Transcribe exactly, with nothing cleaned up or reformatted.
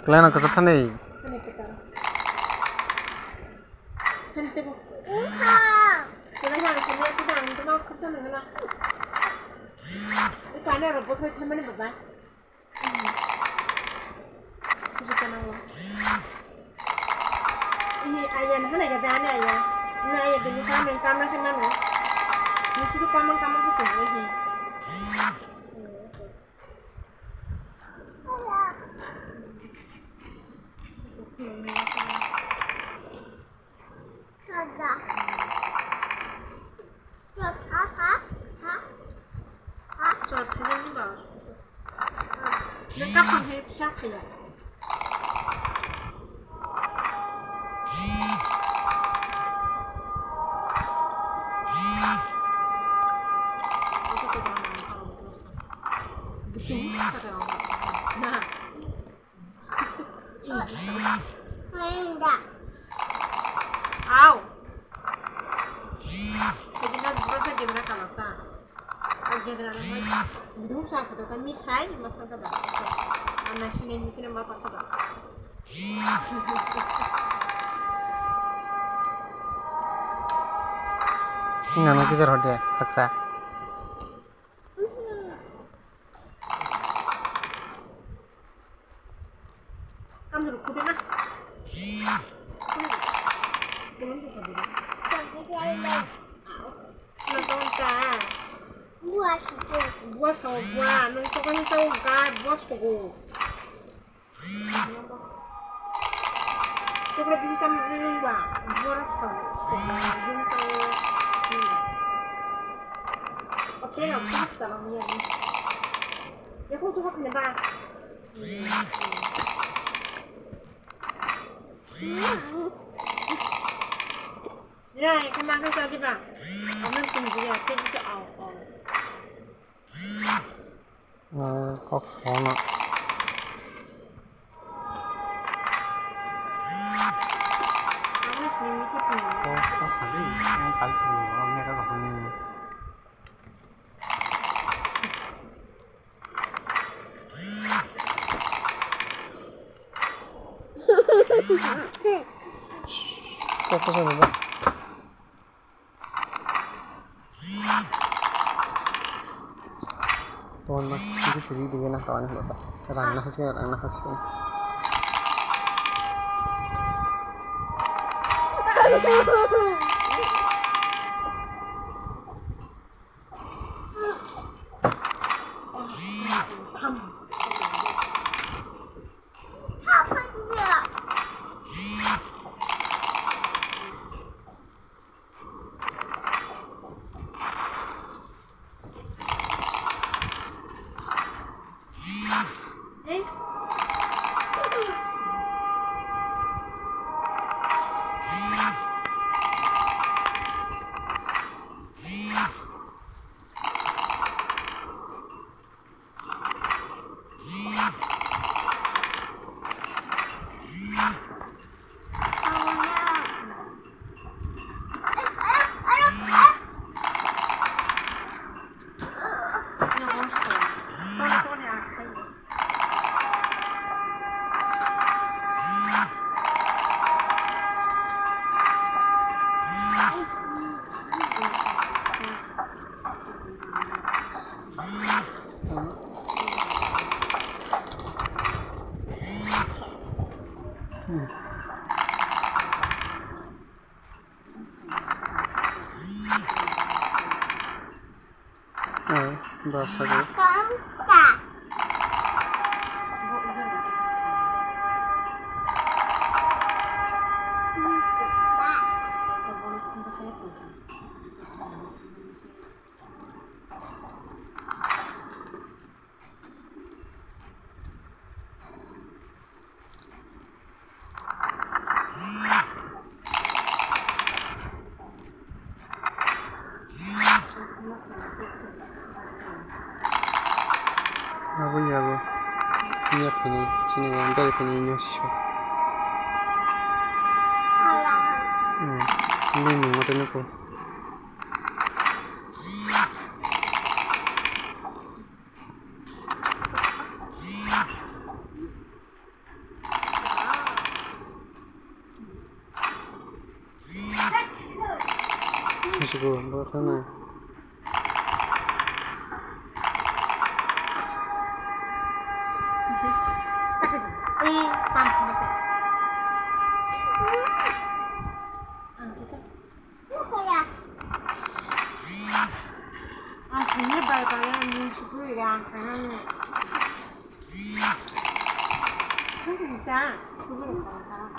Kelai no kwchar thani. Ini ayah ni hana gada ni ayah. Ini ayah dulu kamen kamna sih mano. Ini sudah kamen kamna sih tuh ini. Au. Kajina bura kha gedra kala ta. A gedra na mai. Bidung sa kha ta mithai ma sa kha da. Ana sine mithai ma pa kha da. Nana kijar hode khaksa. Kamu rukuk deh, Mak. Buah sama buah, nung pokoknya tahu gak, bos pokok. Chocolate bisa minum, Mak. Buah rasa tahu. Oke, aku tak salah minum. Ya, aku tuh makan, Mak. Ya, ya, kemana saja, Bang? Kamu tunggu ya, kita bisa au, au. Eh, kok sono. Kamu sini mikir nih. Kok, kok sadi, yang kali tuh, orang mereka kok ini. Kok kosa baba? Tuan ma, ini tiri dia na kawan baba. Rang na hasil, rang na hasil. Dos hari. Iya phini, chini yang bel phini inyo sisho. Hmm, ini mung mata nuku. Masigo, bo khana. Ang sini bai bai ang sukuri ang kanang. Kan bisa sukuri ang kanang.